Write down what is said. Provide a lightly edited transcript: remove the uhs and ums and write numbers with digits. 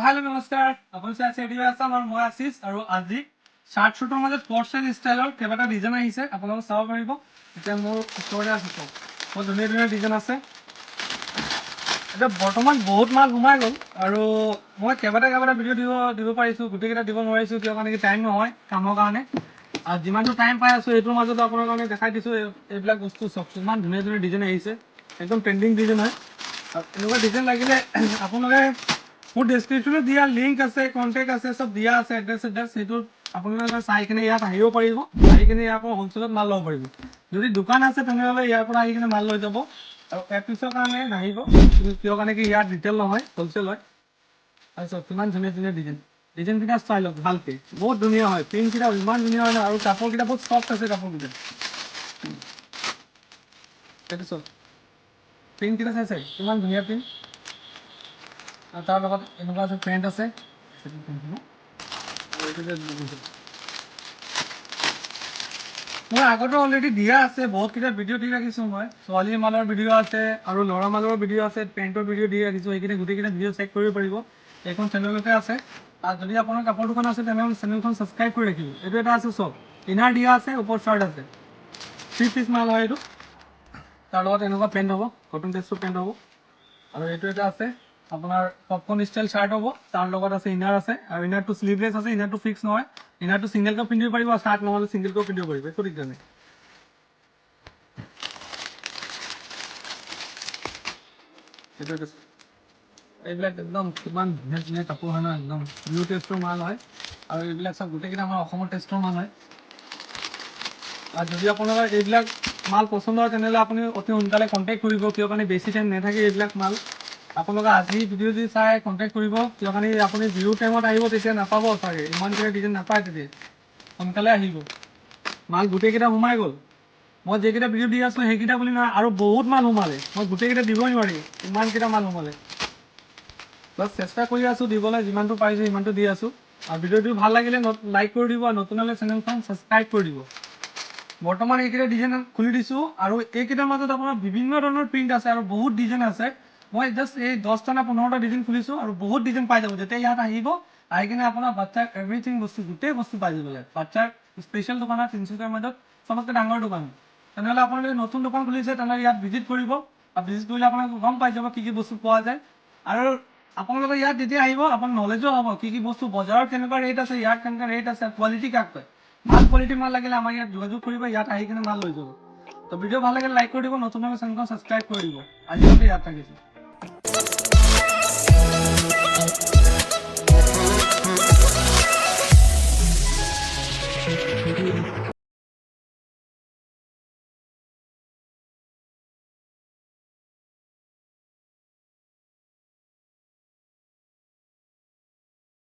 Hello' নমস্কাৰ, আপুনি চাই আছে এডিঅ' আছাম আৰু মই আশিষ। আৰু আজি চাৰ্ট শ্বুটৰ মাজত পৰ্চেন ষ্টাইলৰ কেইবাটা ডিজাইন আহিছে, আপোনালোকে চাব পাৰিব। এতিয়া মোৰ ওচৰতে আছে চব, বহুত ধুনীয়া ধুনীয়া ডিজাইন আছে। এতিয়া বৰ্তমান বহুত মাল সোমাই গ'ল আৰু মই কেইবাটা কেইবাটা ভিডিঅ' দিব দিব পাৰিছোঁ, গোটেইকেইটা দিব নোৱাৰিছোঁ, কিয় কাৰণে কি টাইম নহয় কামৰ কাৰণে। আৰু যিমানটো টাইম পাই আছোঁ, এইটোৰ মাজতো আপোনাৰ কাৰণে দেখাই দিছোঁ। এইবিলাক বস্তু চব ইমান ধুনীয়া ধুনীয়া ডিজাইন আহিছে, একদম ট্ৰেণ্ডিং ডিজাইন হয়। আৰু এনেকুৱা ডিজাইন লাগিলে আপোনালোকে মোৰ ডেছক্ৰিপশ্যনত দিয়া লিংক আছে, কণ্টেক্ট আছে, চব দিয়া আছে, এড্ৰেছ চেড্ৰেছ, সেইটোত আপোনালোকে চাই কিনে ইয়াত আহিব পাৰিব। আহি কিনে ইয়াৰ পৰা হ'লচেলত মাল ল'ব পাৰিব। যদি দোকান আছে, তেনেহ'লে ইয়াৰ পৰা আহি কিনে মাল লৈ যাব আৰু এপিছৰ কাৰণে নাহিব, কিন্তু কিয় কাৰণে কি ইয়াত ৰিটেইল নহয়, হ'লচেল হয়। তাৰপিছত কিমান ধুনীয়া ধুনীয়া ডিজাইন, ডিজাইনকেইটা চাই লওক ভালকে, বহুত ধুনীয়া হয়। প্ৰিণ্টকেইটা ইমান ধুনীয়া হয় ন, আৰু কাপোৰকেইটা বহুত চফ্ট আছে কাপোৰকেইটা। এইটো চাওক, প্ৰিণ্টকেইটা চাইছে, কিমান ধুনীয়া প্ৰিণ্ট। আৰু তাৰ লগত এনেকুৱা আছে, পেণ্ট আছে। সেইটো পেণ্টটো ন? আৰু এইটো যে দেখিছে। মই আগতে অলৰেডি দিয়া আছে, বহুতকেইটা ভিডিঅ' দি ৰাখিছোঁ মই। ছোৱালী মালৰ ভিডিঅ' আছে আৰু ল'ৰা মালৰ ভিডিঅ' আছে, পেণ্টৰ ভিডিঅ' দি ৰাখিছোঁ। সেইখিনি গোটেইকেইটা ভিডিঅ' চেক কৰিব পাৰিব, এইখন চেনেলতে আছে। আৰু যদি আপোনাৰ কাপোৰ দোকান আছে, তেনেহ'লে চেনেলখন ছাবস্ক্ৰাইব কৰি ৰাখিব। এইটো এটা আছে, চব ইনাৰ দিয়া আছে, ওপৰত চাৰ্ট আছে, থ্ৰী পিচ মাল হয় এইটো। তাৰ লগত এনেকুৱা পেণ্ট হ'ব, কটন টেষ্টৰ পেণ্ট হ'ব। আৰু এইটো এটা আছে আপোনাৰ পপকৰ্ণ ষ্টাইল চাৰ্ট হ'ব, তাৰ লগত আছে ইনাৰ আছে আৰু ইনাৰটো শ্লিভলেছ আছে, ইনাৰটো ফিক্স নহয়। ইনাৰটো ছিংগলকৈ পিন্ধিব পাৰিব, চাৰ্ট নহ'লে ছিংগলকৈ পিন্ধিব পাৰিব, একো দিগদাৰ নাই। সেইটো এটা আছে। এইবিলাক একদম কিমান ধুনীয়া ধুনীয়া কাপোৰ হয় ন, একদম নিউ টেষ্টৰ মাল হয়। আৰু এইবিলাক চব গোটেইকেইটা আমাৰ অসমৰ টেষ্টৰ মাল হয়। আৰু যদি আপোনালোকৰ এইবিলাক মাল পচন্দ হয়, তেনেহ'লে আপুনি অতি সোনকালে কণ্টেক্ট কৰিব, কিয় কাৰণে বেছি টাইম নাথাকে এইবিলাক মাল। আপোনালোকে আজি ভিডিঅ' যদি চাই কণ্টেক্ট কৰিব, কিয় কাৰণে আপুনি বিহু টাইমত আহিব, তেতিয়া নাপাব চাগে, ইমানকেইটা ডিজাইন নাপায় তেতিয়া। সোনকালে আহিব, মাল গোটেইকেইটা সোমাই গ'ল। মই যিকেইটা ভিডিঅ' দি আছোঁ, সেইকেইটা বুলি নহয়, আৰু বহুত মাল সোমালে। মই গোটেইকেইটা দিবই নোৱাৰি, ইমানকেইটা মাল সোমালে। বাছ, চেষ্টা কৰি আছোঁ দিবলৈ, যিমানটো পাৰিছোঁ সিমানটো দি আছোঁ। আৰু ভিডিঅ'টো ভাল লাগিলে লাইক কৰি দিব আৰু নতুন হ'লে চেনেলখন ছাবস্ক্ৰাইব কৰি দিব। বৰ্তমান এইকেইটা ডিজাইন খুলি দিছোঁ আৰু এইকেইটাৰ মাজত আপোনাৰ বিভিন্ন ধৰণৰ প্ৰিণ্ট আছে আৰু বহুত ডিজাইন আছে। মই জাষ্ট এই 10টা নে 15টা ডিজাইন খুলিছোঁ আৰু বহুত ডিজাইন পাই যাব। যেতিয়া ইয়াত আহিব, আহি কিনে আপোনাৰ বাচ্ছাৰ এভৰিথিং বস্তু, গোটেই বস্তু পাই যাব ইয়াত। বাচ্ছাৰ স্পেচিয়েল দোকান হয়, তিনিচুকীয়াৰ মাজত চবতকৈ ডাঙৰ দোকান। তেনেহ'লে আপোনালোকে নতুন দোকান খুলিছে, তেনেহ'লে ইয়াত ভিজিট কৰিব আৰু ভিজিট কৰিলে আপোনালোকে গম পাই যাব কি কি বস্তু পোৱা যায়। আৰু আপোনালোকে ইয়াত যেতিয়া আহিব, আপোনাৰ নলেজো হ'ব কি কি বস্তু বজাৰত কেনেকুৱা ৰেট আছে, ইয়াত কেনেকুৱা ৰেট আছে, কোৱালিটি কাক কয়। ভাল কোৱালিটি মাল লাগিলে আমাৰ ইয়াত যোগাযোগ কৰিব, ইয়াত আহি কিনে মাল লৈ যাব। তো ভিডিঅ' ভাল লাগিলে লাইক কৰি দিব, নতুন হ'লে চেনেলখন ছাবস্ক্ৰাইব কৰি দিব। আজিলৈকে ইয়াত থাকিছোঁ।